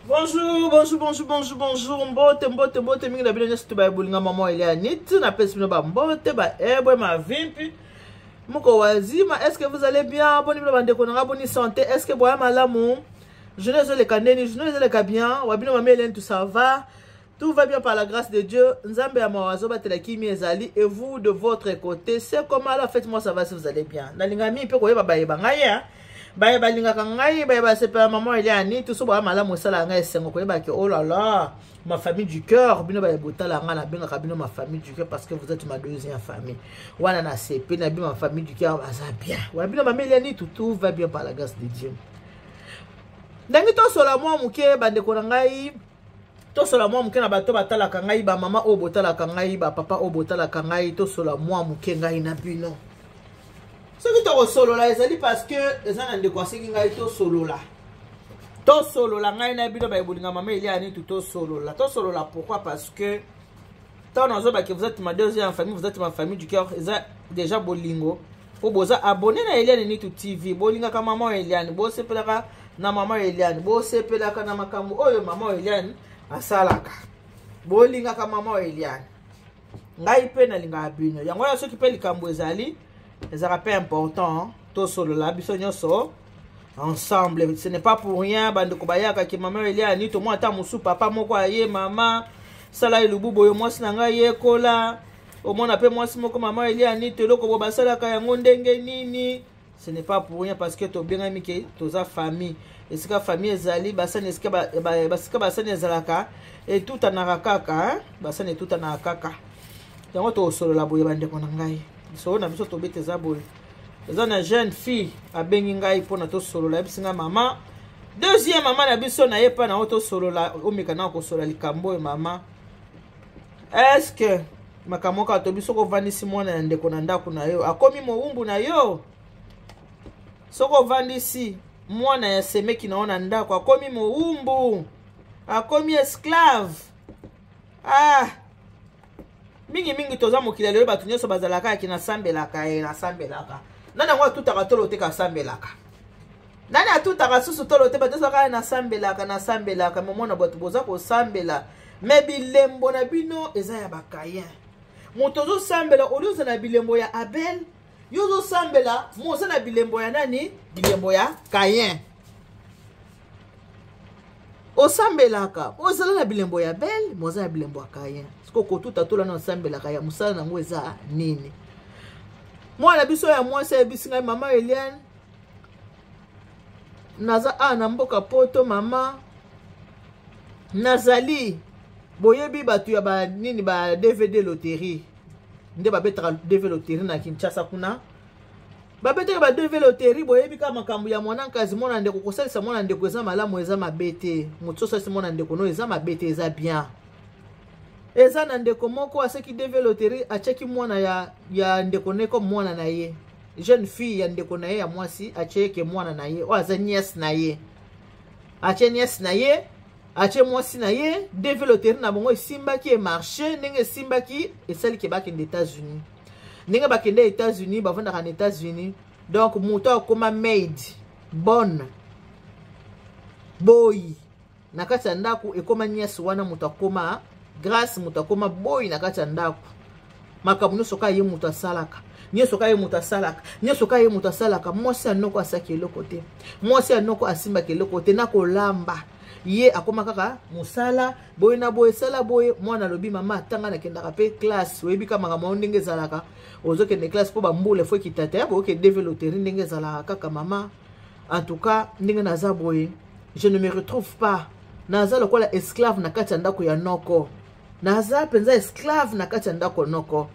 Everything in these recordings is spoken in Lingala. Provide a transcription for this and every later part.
Bonjour, bonjour, bonjour, bonjour, bonjour. Mbote, mbote, mbote. Mingi na bino nyonso to ba bolinga maman Elianit. Na pesi bino ba mbote, ba ebwe, ma vimpi. Moko wazima, est-ce que vous allez bien? Boni bino bandeko na nga, boni santé. Est-ce que boya malamu? Journée ezoleka ndeni, journée ezoleka bien. Wa bino mama Hélène, tout ça va. Tout va bien par la grâce de Dieu. Nzambe ya mawa azobatela kimia ezali. Et vous, de votre côté, c'est comment alors? Faites-moi savoir si vous allez bien. Nalinga mingi mpe koyeba bayeba ngai, hein. Baye balingaka ngai, baye basepela maman Eliane, tout so boya malamu esala ngai esengo koyeba ke oh là là, ma famille du cœur, bino baye botala ngai nabengaka bino ma famille du cœur parce que vous êtes ma deuxième famille. Wana na sepe na bino ma famille du cœur baza bien. Wana bino maman Eliane, tout, tout va bien par la grâce de Dieu. Ndenge tosola mwa moke bandeko na ngai, tosola mwa moke na bato batalaka ngai, bamama oyo botalaka ngai, bapapa oyo botalaka ngai, tosola mwa moke ngai na bino. Soki tokosolola ezali parce que eza na ndeko asengi ngai tosolola. Tosolola ngai na bino baye bolinga mama Eliane tu tosolola. Tosolola pourquoi? Parce que tant nazoba que vous êtes ma deuxième famille, vous êtes ma famille du cœur, eza déjà bolingo. Po boza abonné na Eliane Nitu TV, bolingaka maman Eliane, bosepelaka na maman Eliane, bosepelaka na makambo oyo maman Eliane asalaka. Bolingaka maman Eliane. Ngai pe nalingaka bino. Yango wana soki pe likambo ezali, ezalaka pe important tosolola biso nyonso ensemble. Ce n'est pas pour rien bandeko bayaka ki maman Eliane Nitu, mwa ata mosusu papa moko aye mama sala elubu boyo mwasi na ngai yekola. Omona pe mwasi moko maman Eliane Nitu eloko bo basalaka yango ndenge nini. Ce n'est pas pour rien parce que tobengami ke toza famille. Esika famille ezali, basani esika ba, ba, basika basani ezalaka, etutanaka kaka, hein? Basani etutanaka kaka. Yango tosolola boye bandeko na ngai. Lisolo na biso tobeta eza boye. Eza na jeune fille abengi ngai mpona tosolola, ayebisi ngai mama. Deuxième mama na biso na ye pa na oyo tosolola, omeka na kosolola likambo oyo mama. Est-ce que makambo kaka tobi soki ovandisi mwana ya ndeko na ndako na yo akomi mowumbu na yo? Soki ovandisi mwana ya semeki na yo na ndako akomi mowumbu, akomi esclave. Ah, mingi mingi toza mokili ya lelo, bato nyonso bazalaka yaki nasambelaka ye, nasambelaka. Nani yango atutaka tolo te kasambelaka? Nani atutaka susu tolo te? Bato nyonso kaka nasambelaka, nasambelaka. Momona bato boza kosambela, me bilembo na bino eza ya bakayen. Moto ozosambela oli oza na bilembo ya Abel, yo ozosambela mo oza na bilembo ya nani? Bilembo ya Kayen. Osambelaka ozala na bilembo ya Abel, mo oza na bilembo ya Kayen. Siko kotuta tola na osambelaka ya mosala nango eza nini? Mwana biso ya mwasi ayebisi ngai mama Eliane, naza awa na mboka poto mama, nazali boyebi bato ya ba nini ba DVD loterie nde babetaka DV loterie na Kinshasa kuna, babetaka ba DV loterie. Boyebi kaka makambo ya mwana nkazi, mwana ndeko, kosalisa mwana ndeko eza malamu, eza mabe te. Moto osalisi mwana ndeko no eza mabe te, eza bien. Eza na ndeko moko aseki DV loterie, atiaki mwana ya ndeko ne comme mwana na ye, jeune fille ya ndeko na ye ya mwasi, atie ke mwana na ye oyo aza nièce na ye, atie nièce na ye, atie mwasi na ye. DV loterie na bango esimbaki, e marché ndenge esimbaki, esali ke bakende États-Unis. Ndenge bakende États-Unis, bavandaka na États-Unis. Donc moto akoma maid bonne boy na kati ya ndako, ekoma nièce wana, moto akoma grâce, moto akoma boy na kati ya ndako. Makambo nyonso kaka ye moto asalaka, nyonso kaka ye moto asalaka, nyonso kaka ye moto asalaka. Mwasi ya noko asaki eloko te, mwasi ya noko asimbaki eloko te na kolamba. Ye akoma kaka mosala boye na boye, sala boye. Mwana alobi mama atanga nakendaka pe classe, oyebi ka makambo yango ndenge ezalaka, ozokende classe mpo bambula efo ekita te, boyoke DV loterie ndenge ezalaka kaka mama. En tout cas ndenge naza boye, je ne me retrouve pas, naza lokola esclave na kati ya ndako ya noko, naza mpenza esclave na kati ya ndako noko.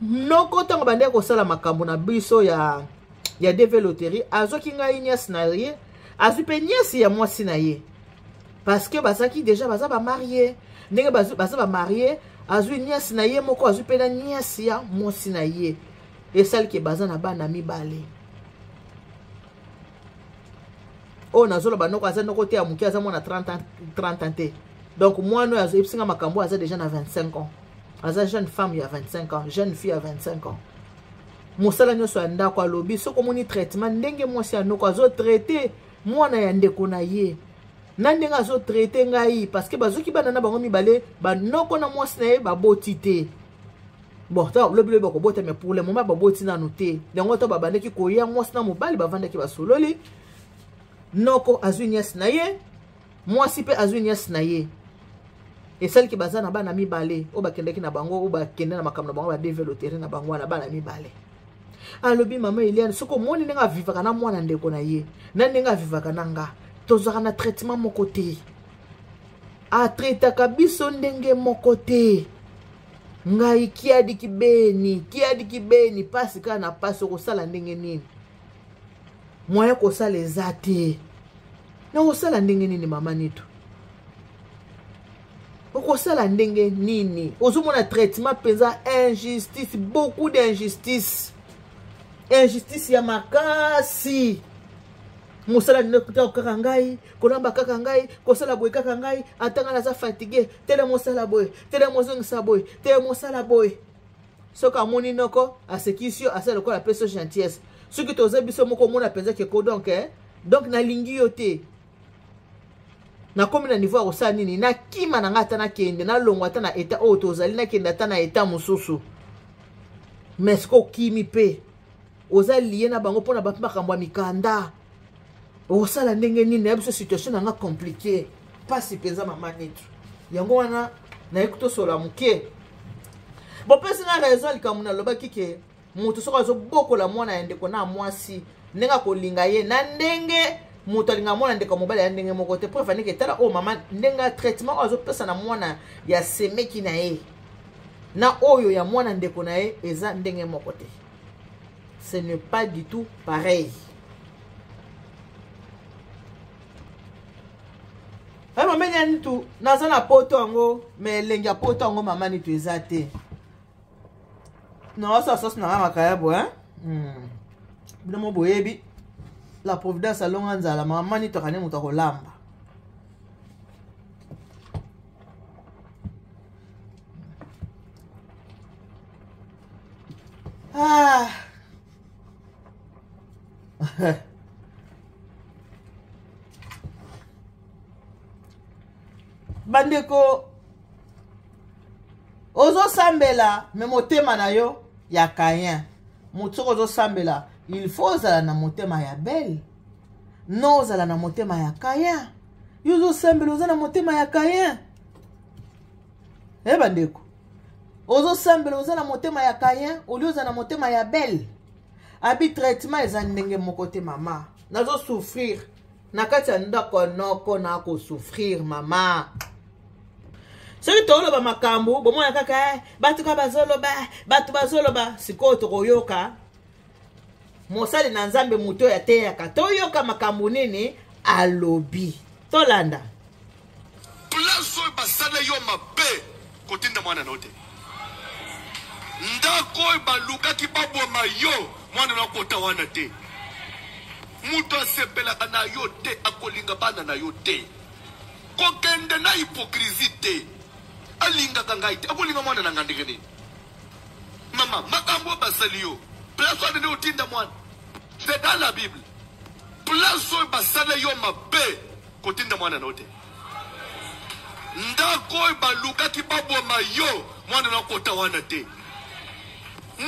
Noko ntango bandeki kosala makambo na biso ya DV loterie, azwaki ngai nièce na ye, azwi mpe nièce ya mwasi na ye, parce que bazalaki déjà baza ba marié. Ndenge baza ba marié, azwi nièce na ye moko, azwi mpe na nièce ya mwasi na ye, esali ke baza na bana mibale. Oyo nazoloba noko aza noko te ya moke, aza mwana 30 ans, 30 ans te. Donc mwana oyo ayebisi nga makambo aza déjà na 25 ans, aza jeune femme ya 25 ans, jeune fille ya 25 ans. Mosala nyonso ya ndako alobi soki omoni traitement ndenge mwasi ya noko azotraite mwana ya ndeko na ye. Na ndenge azotraite ngai, parce que bazoki bana na bango mibale, banoko na mwasi na ye baboti te. Bon, ta lobi lobi bakobota, mais pour le moment baboti nanu te. Yango ata babandaki koya, mwasi na mobali bavandaki basololi, noko azwi nièce na ye, mwasi mpe azwi nièce na ye. Esaliki baza na bana mibale oyo bakendaki na bango, oyo bakende na makambo na bango, badevelotere na bango wana bana mibale. Alobi mama Eliane, soki omoni ndenge avivaka na mwana ndeko na ye na ndenge avivaka na nga, tozwaka na traitement moko te, atraitaka biso ndenge moko te. Ngai kiadi kibeni, kiadi kibeni, pasi kaka na pasi, okosala ndenge nini? Moyen kosala eza te. Na kosala ndenge nini mama Nitu? Okosala ndenge nini? Ozomona traitement mpenza injustice, beaucoup d'injustice, injustice ya makasi. Mosala nini kaka ngai, kolamba kaka ngai, kosala boye kaka ngai, ata ngai naza fatigue, tele mosala boye, tele mozongisa boye, tele mosala boye. Soki amoni noko asekisi yo, asala lokola apesi yo gentillesse. Soki toza biso moko, omona mpenza keko donc, eh? Donc nalingi yo te. Nakomi na niveau ya kosala nini? Nakima na ngai, ata nakende, nalongwa ata na eta oyo tozali, nakende ata na eta mosusu. Mais soki okimi mpe oza lie na bango mpona bato makambo ya mikanda, okosala ndenge nini? Nayebi biso situation na nga compliqué, mpasi mpenza mama Nitu. Yango wana nayebi tosola moke, bopesi nga raison. Likambo nalobaki ke moto soki azobokola mwana ya ndeko na mwasi, ndenge akolinga ye na ndenge moto alingaka mwana ndeko ya mobali ya ndenge moko te. Preuve andeke, tala oyo mama, ndenge ya traitement oyo azopesa na mwana ya semeki na ye na oyo ya mwana ndeko na ye eza ndenge moko te. Ce n'est pas du tout pareil. Hey, mama Nitu, naza na poto yango, me elengi ya poto yango mama Nitu eza te. Naosala sosi na nga makayabo, hein? Bino mo boyebi la providence alonga nzala. Mama Nitu akani moto akolamba. Ah. Bandeko, ozosambela me motema na yo ya Caïn. Moto soki ozosambela, il faut ozala na motema ya Abel, no ozala na motema ya Caïn. Yo ozosambela, oza na motema ya Caïn. E bandeko, ozosambela, oza na motema ya Caïn olie oza na motema ya Abel. Abi traitement eza ndenge moko te. Mama, nazosouffrir na kati ya ndako noko, na kosouffrir mama. Soki toloba makambo bomona kaka bato kaka bazoloba, bato bazoloba. Sikoyo tokoyoka mosali na Nzambe, moto oyo ateyaka, toyoka makambo nini alobi, tolanda. Place oyo basala yo mabe, kotinda mwana na yo te. Ndako oyo balukaki baboma yo, mwana na akota wana te. Moto asepelaka na yo te, akolinga bana na yo te. Kokende na hypocrisie te. Alingaka ngai te, akolinga mwana na ngai ndenge nini? Mama, makambo oyo basali yo, place wana nde otinda mwana? C'est dans la Bible. Place oyo basala yo mabe, kotinda mwana na yo te. Ndako oyo balukaki baboma yo, mwana na akota wana te.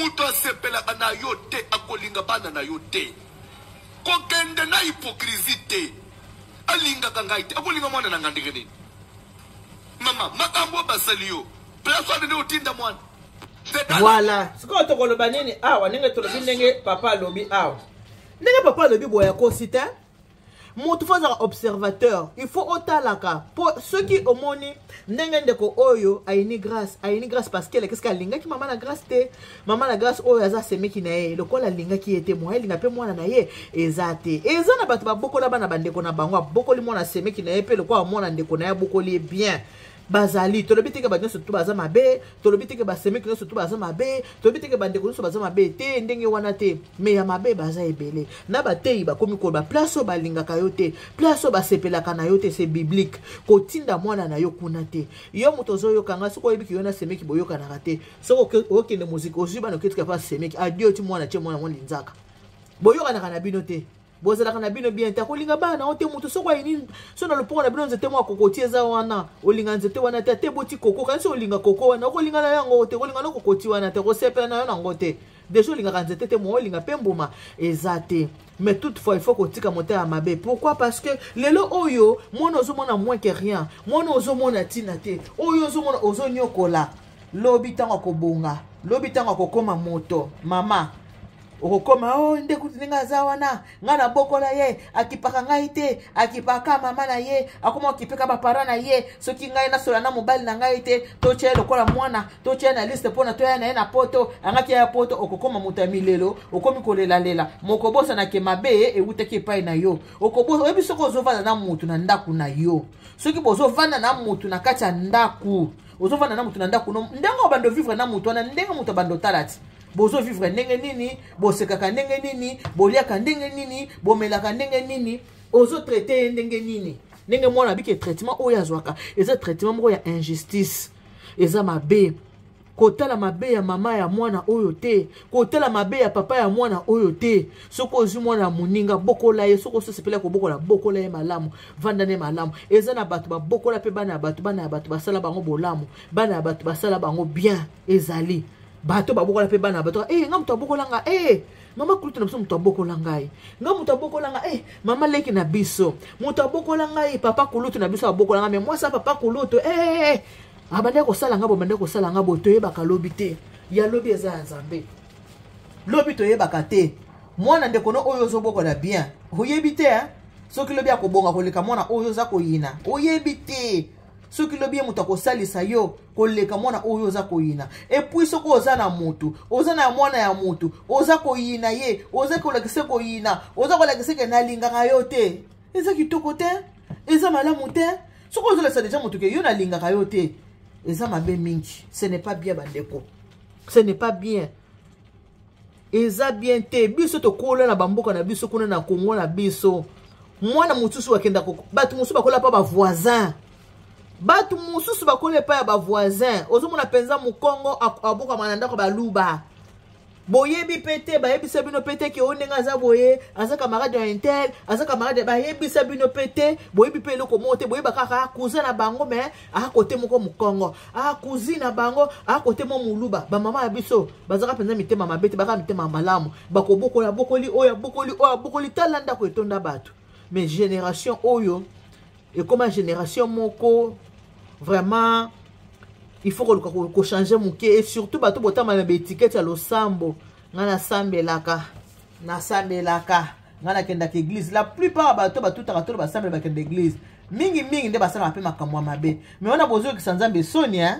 Moto asepelaka na yo te, akolinga bana na yo te. Kokende na hypocrisie te. Alingaka ngai te, akolinga mwana na ngai ndenge nini? Mama, makambo oyo basali yo, place wana nde otinda mwana? Voilà, sikoyo tokoloba nini awa? Ndenge tolobi, ndenge papa alobi awa, ndenge papa alobi boye, akosi te. Moto faut azala observateur, il faut otalaka, mpo soki omoni ndenge ndeko oyo ayini Grâce, ayini Grâce parce que elekesika alingaki mama na Grâce te. Mama na Grâce oyo aza semeki na ye, lokola alingaki ye te, moya elinga mpe mwana na ye eza te. Eza na bato babokola bana bandeko na bango, abokoli mwana semeki na ye mpe lokola mwana ndeko na ye, abokoli ye bien. Bazali, tolobi teke bato nyonso tu baza mabe, tolobi teke basemeki nyonso tu baza mabe, tolobi teke bandeko nyonso baza mabe te, ndenge wana te. Me ya mabe baza ebele. Na bateyi bakomi koloba, place oyo balingaka yo te, place oyo basepelaka na yo te, c'est biblique, kotinda mwana na yo kuna te. Yo moto ozoyoka nga, soki oyebiki yo na semeki boyokanaka te, soki okende moziki, ozwi bana, oketika pa semeki, adio ti mwana tie mwana mwa linzaka, boyokanaka na bino te. Bozalaka na bino bien te, akolinga bana na yo te. Moto soko ayini so na lopongo na bino nzete mwa kokoti eza wana, olinga nzete wana te, ate boti koko, kanisi olinga koko wana, okolinga na yango te, okolinga na kokoti wana te, okosepela na yo nango te. Deja olingaka nzete te, mo olinga mpe mbuma eza te. Mais toutefois, il faut kotika motema mabe. Pourquoi? Parce que lelo oyo mwana ozomona moins que rien, mwana ozomona ntina te, oyo ozomona ozonyokola, lobi ntango akobonga, lobi ntango akokoma moto, mama okokoma o oh, nde kutu ndenge aza wana, ngai nabokola ye, akipaka ngai te, akipaka mama na ye, akoma okipeka bapara na ye. Soki ngai nasola na mobali na ngai te, totya ye lokola mwana, totya ye na liste mpona toya na ye na poto, angaki ya poto, okokoma moto ya milelo, okomi kolelalela, mokobosana ke mabe ewutaki epai na yo. Oyebi soki ozovanda na motu na ndako na yo, soki bozovanda na motu na kati ya ndako, ozovanda na motu na ndako, ndenge obanda ovivre na motu wana, ndenge moto abanda otala ti bozovivre ndenge nini, bosekaka ndenge nini, boliaka ndenge nini, bomelaka ndenge nini, ozotraite ye ndenge nini. Ndenge mwana abiki, traitement oyo azwaka eza traitement moko ya injustice, eza mabe. Kotala mabe ya mama ya mwana oyo te, kotala mabe ya papa ya mwana oyo te. Soki ozwi mwana ya moninga, bokola ye. Soki ososepela kobokola, bokola ye malamu, vanda ne malamu. Eza na bato babokola mpe bana ya bato, bana ya bato basala bango bolamu, bana ya bato basala bango bien. Ezali bato babokola mpe bana ya bato. Eh, nga moto abokola nga, eh, mama kulutu na biso moto abokola ngai, nga moto abokola ngai, eh, mama leki na biso moto abokola ngai, papa kulutu na biso abokola ngai, me mwasi ya papa kulutu, eh, abandaki kosala nga boye, abandaki kosala nga boye. Toyebaka lobi te, ya lobi eza ya Nzambe. Lobi toyebaka te. Mwana ndeko no oyo ozobokola bien, oyebi te, eh? Soki lobi akobonga koleka mwana oyo oza koyina, oyebi te soki lobi ye moto akosalisa yo koleka mwana oyo oza koyina. Et puis soki oza na motu, oza na mwana ya motu, oza koyina ye, oza kolakisa koyina, oza kolakisa ke nalingaka yo te, eza kitoko te, eza malamu te. Soki ozolakisa deja motu ke yo nalingaka yo te, eza mabe mingi. Ce n'est pas bien, bandeko, ce n'est pas bien, eza bien te. Biso tokola na bamboka na biso kuna na Kongo na biso, mwana mosusu akenda, bato mosusu bakola mpa bavoisin, bato mosusu bakola epai ya bavoisin. Ozomona mpenza mokongo abokama na ndako baluba, boyebi mpe te, bayebisa bino mpe te ke oyo ndenge aza boye, aza camarade ya intel, aza camarade, bayebisa bino mpe te, boyebi mpe eloko moko te. Boyeba kaka cousin na bango, mais akote moko mokongo, cousine na bango akote mo moluba. Bamama ya biso bazalaka mpenza mitema mabe te, bakaka mitema malamu, bakobokola, bokoli oyo abokoli, oyo abokoli, tala ndako etonda bato. Mais génération oyo ekoma génération moko vraiment il faut koluka kochanger moke. Et surtout bato botama na baétiquette ya losambo, ngai nasambelaka, nasambelaka, ngai nakendaka église. La plupart ya bato batutaka tolo basambela, bakenda église mingimingi, nde basalaka mpe makambo ya mabe. Mais wana bozoyokisa Nzambe soni, eh?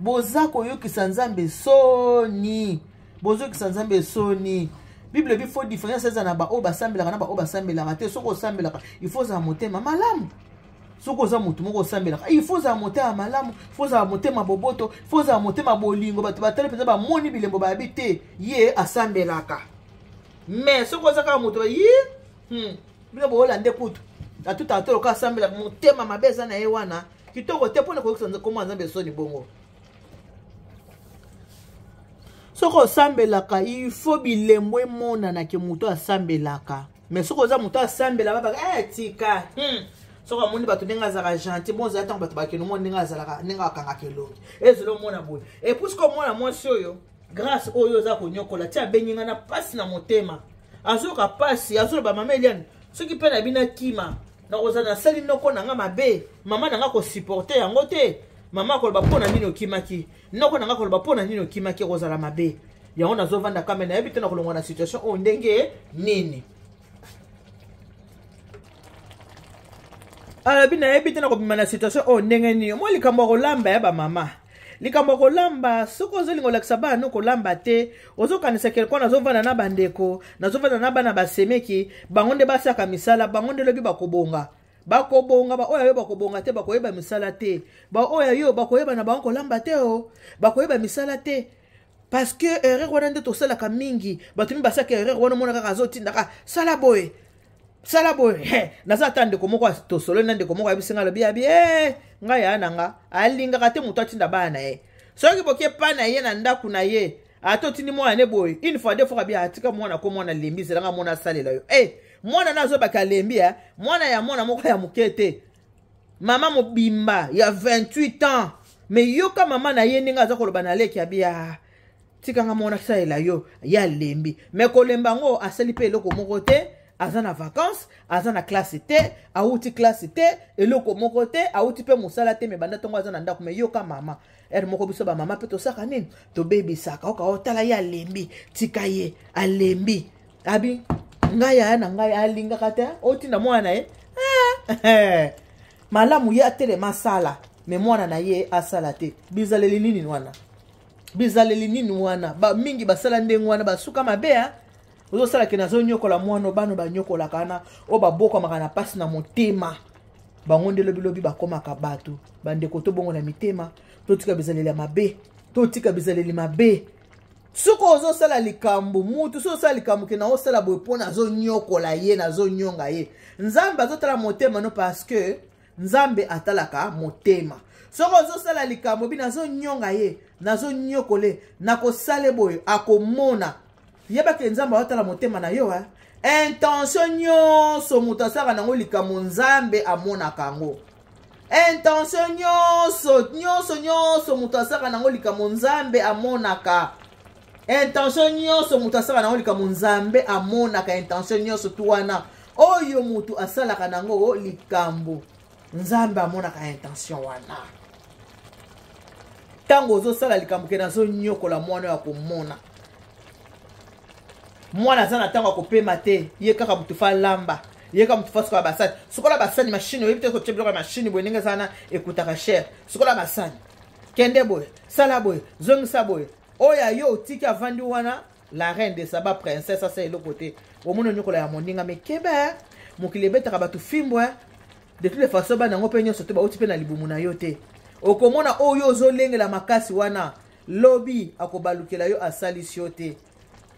Boza koyokisa Nzambe soni, bozoyokisa Nzambe soni. Bible ebi faut différence eza na baoyo basambelaka na baoyo basambelaka te. Soki osambelaka, il faut ozala motema malamu. Soki oza motu moko osambelaka, il faut ozala motema malamu, faut ozala motema boboto, faut ozala motema bolingo. Bato batali mpenza, bamoni bilembo, bayabi te ye asambelaka. Mais soki oza kaka moto ye, bino boyola nde kutu atutaka te loka asambelaka, motema mabe eza na ye wana, kitoko te mpona koyokisa komona Nzambe soni bongo. Soki osambelaka, il faut bilembo emonanake moto asambelaka. Mais soki oza moto asambela, babaka eh, tika. Soki amoni bato ndenge azalaka gentil, bon, ozala ntango bato bakende, omona ndenge azalaka, ndenge akangaka elongi, ezela omona boye. Et puisque omona mwasi oyo Grâce oyo oza konyokola ti abengi nga na mpasi na motema, azoyoka mpasi, azoloba: "Mama Eliane, soki mpe na bino akima, nakozala nasali noko na nga mabe, mama na nga kosupporter yango te. Mama akoloba mpo na nini okimaki, noko na nga koloba mpo na nini okimaki, ekozala mabe. Yango nazovanda kame, nayebi te na kolongwa na situation oyo ndenge nini." Alobi: "Nayebi te na kobima na situation oyo ndenge nini." Mwa likambo ya kolamba ya bamama, likambo ya kolamba, soki ozolinga olakisa bana no kolamba te, ozokanisa kelkoi: "Nazovanda na bandeko, nazovanda na bana basemeki, bango nde basaka misala, bango nde lobi bakobonga." Bakobonga? Baoyo yo bakobonga te, bakoyeba misala te. Baoyo yo bakoyeba na bango kolamba te, o bakoyeba misala te. Parce que erreur wana nde tosalaka mingi. Bato mingi basalaka erreur wana. Omona kaka azotindaka: "Sala boye, sala boye." Naza ata ndeko moko, tosololi na ndeko moko, ayebisi nga, alobi abi e ngai ya na nga alingaka te moto atinda bana na ye. Soki boke pa na ye na ndako na ye, ata otindi mwana ne boye une fois, deux fois, abi atika mwana ko mwana lembi, zelanga mwana asalela yo. E Mwana na azobaka alembi ya mwana ya mwana moko ya moke te, mama mobimba ya 28 ans. Me yoka mama na ye ndenge aza koloba na leki abi ya tikanga mwana salela yo, ye alembi. Me kolemba yango asali mpe eloko moko te. Aza na vacances, aza na classe te, awuti classe te, eloko moko te, awuti mpe mosala te, me banda ntongo aza na ndako. Me yoka mama ere moko, biso bamama mpe tosaka nini? Tobebisaka. Oka otala ye alembi, tika ye alembi. Abi ngai aya na ngai alingaka te, otinda mwana na ye eh, malamu ye atelema asala, me mwana na ye asala te. Bizaleli nini wana? Bizaleli nini wana? Ba mingi basala ndenge wana, basuka mabe. A ozosala ke nazonyokola mwana, bana banyokolaka wana, oyo babokamaka na mpasi na motema, bango nde lobilobi bakomaka bato. Bandeko, tobongola mitema, totika bizaleli ya mabe, totika bizaleli mabe. Soki ozosala likambo mutu, soki osala likambo ke naosala boye mpo nazonyokola ye, nazonyonga ye, Nzambe azotala motema no, parce que Nzambe atalaka motema. Soki ozosala likambo bi nazonyonga ye, nazonyokola ye, nakosala boye, akomona. Yebake Nzambe azotala motema na yo. Intention nyonso moto asalaka nango likambo, Nzambe amonaka yango. Intention nyonso, nyonso, nyonso moto asalaka nango likambo, Nzambe amonaka. Intention nyonso moto asalaka nango likambo, Nzambe amonaka. Intention nyonso tu wana oyo moto asalaka nango likambo, Nzambe amonaka intention wana. Ntango ozosala likambo ke nazonyokola mwana oyo, akomona mwana aza na ntango akopema te. Ye kaka motu fa lamba, ye kaka motu fa sukola basani. Sukola basani, machine oyebi te kotia biloko ya machine boye ndenge eza wana, ekutaka cher. Sukola basani, kende boye, sala boye, zongisa boye. Oyo ayo otiki avandi wana, la reine de Saba, princesse, asa eloko te. Omoni onyokola ya moninga, mekebe mokili ebetaka bato fimbo. De toutes les façons, bana yango mpe nyonso te bauti mpe na libumu na yo te. Okomona oyo ozolengela makasi wana, lobi akobalukela yo, asalisi yo te.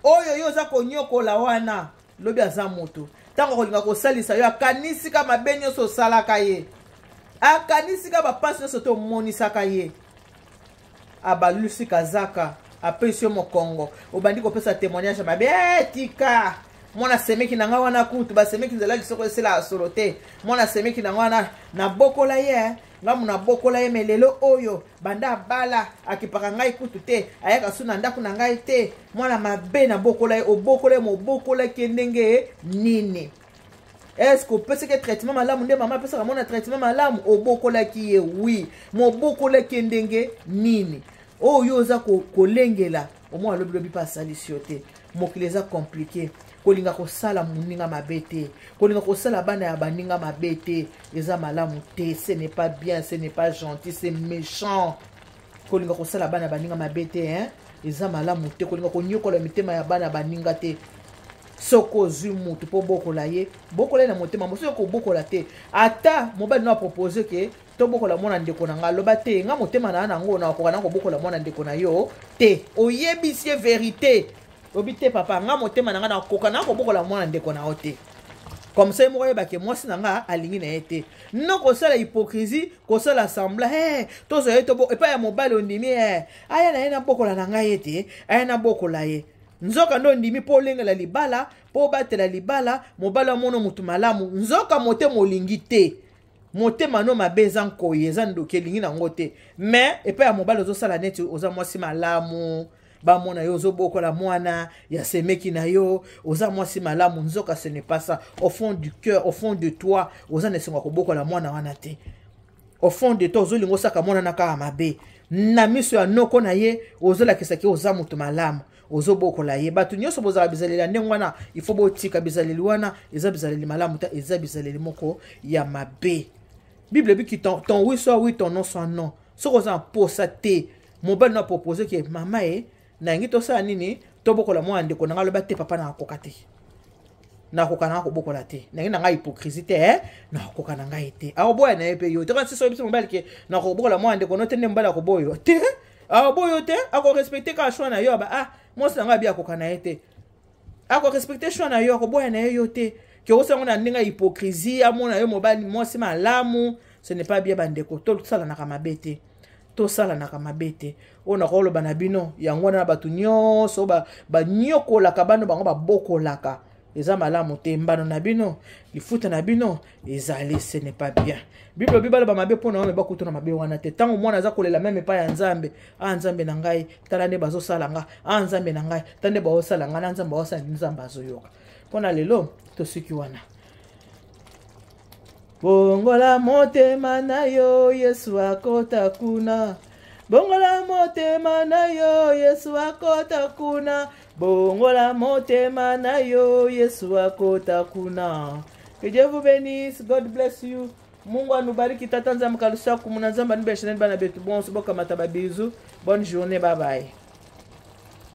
Oyo yo oza konyokola wana, lobi aza moto, ntango akolinga kosalisa yo, akanisi ka mabe nyonso osalaka ye, akanisi ka bapasi nyonso te omonisaka ye, abalusi kazaka, apesi yo mokongo, obandi kopesa témoignage mabe. Eh, tika mwana semeki na ngai wana, kutu basemeki nzela lisoko eselaka solo te. Mwana semeki na ngai wana, nabokola ye, ngamu nabokola ye, me lelo oyo banda abala akipaka ngai kutu te, ayaka su na ndako na ngai te. Mwana mabe, nabokola ye. Obokola ye, mobokolaki ye ndenge nini? Est-ce opesaki traitement malamu nde mama apesaka mwana traitement malamu? Obokolaki ye, oui, mobokolaki ye ndenge nini? Oyo oza kolengela omoi, alobilobi mpe asalisi yo te. Mokili eza compliqué. Kolinga kosala moninga mabe te, kolinga kosala bana ya baninga mabe te, eza malamu te. Ce n'est pas bien, ce n'est pas gentil, c'est méchant. Kolinga kosala bana ya baninga mabe te, hein? Eza malamu te kolinga konyokola mitema ya bana baninga te. Soki ozwi mutu mpo bokola ye, bokola ye na motema mosusu. Kobokola te, ata mobali no apropose ke tobokola mwana ndeko na nga, aloba te: nga motema na nango nakoka na kobokola mwana ndeko na yo te. Oyebisi ye vérité, obi te: papa, nga motema na nga nakoka na kobokola mwana ndeko na yo te. Comme ça ye moko oyebake mwasi na nga alingi na ye te. No kosala hypocrisie, kosala semblant. Hey, tozwa ye to epai ya mobali, ondimi hey, aya na ye nabokola na ngai ye te, aya nabokola ye. Nzoka nde ondimi mpo olengela libala, mpo obatela libala, mobali amona motu malamu. Nzoka motema olingi te, motema no mabe, eza nkoyi, eza ndoki, elingi nango te. Mais epai ya mobali ozosala neti oza mwasi malamu, bamona yo ozobokola mwana ya semeki na yo, oza mwasi malamu. Nzoka ce n'est pas ça. Au fond du cœur, au fond de toi, oza na esengo ya kobokola mwana wana te. Au fond de toi, ozolinga osaka mwana na kaka mabe. Na miso ya noko na ye, ozolakisaki oza moto malamu, ozobokola ye. Bato nyonso bozala bizaleli ya ndenge wana, il faut botika bizaleli wana. Eza bizaleli malamu te, eza bizaleli moko ya mabe. Bible ebiki: ton oui soit oui, ton non soit non. Soki oza na posa te, mobali no apropose ke mama ye nayangi tosala nini, tobokola mwana ndeko na ngai, aloba te: papa, nakoka te, nakoka nanga kobokola te, ndenge na ngai hypocrisie te, eh? Nakoka na ngai te. Akoboya na ye mpe yo te. Kasi soki biso mobali ke nakobokola mwana ndeko no te, nde mobali akoboya yo te, akoboya yo te, akorespecte kaka choix na yo. Aba ah, mwasi na ngai abi akoka na ye te, akorespecte choix na yo, akoboya na ye yo te. Ke osango na ndenge ya hypocrisie, amona yo mobali mwasi malamu, ce n'est pas bien. Bandeko, tosalanaka mabe te, tosalanaka mabe te. Oyo nakoloba na bino yango wana. Na bato nyonso banyokolaka bano bango babokolaka, Eza malamu te. Mbano na bino, lifuta na bino ezali, ce n'est pas bien. Bible elobi baloba mabe mpo na yo, me bakuta na mabe wana te. Ntango mwana aza kolela meme epai ya Nzambe, a Nzambe na ngai, tala nde bazosala nga, a Nzambe na ngai, tala nde baosala nga, na Nzambe baosala, Nzambe azoyoka. Mpo na lelo tosuki wana. Bongola motema na yo, Yesu akota kuna. Bongola motema na yo, Yesu akota kuna. Bongola motema na yo, Yesu akota kuna. Que Dieu vous bénisse. God bless you. Mungu anubariki. Tata Nzambe kalusaku muna Nzambe anubesheneni bana betu bonso bokamata ba bisous. Bonne journée, bye bye.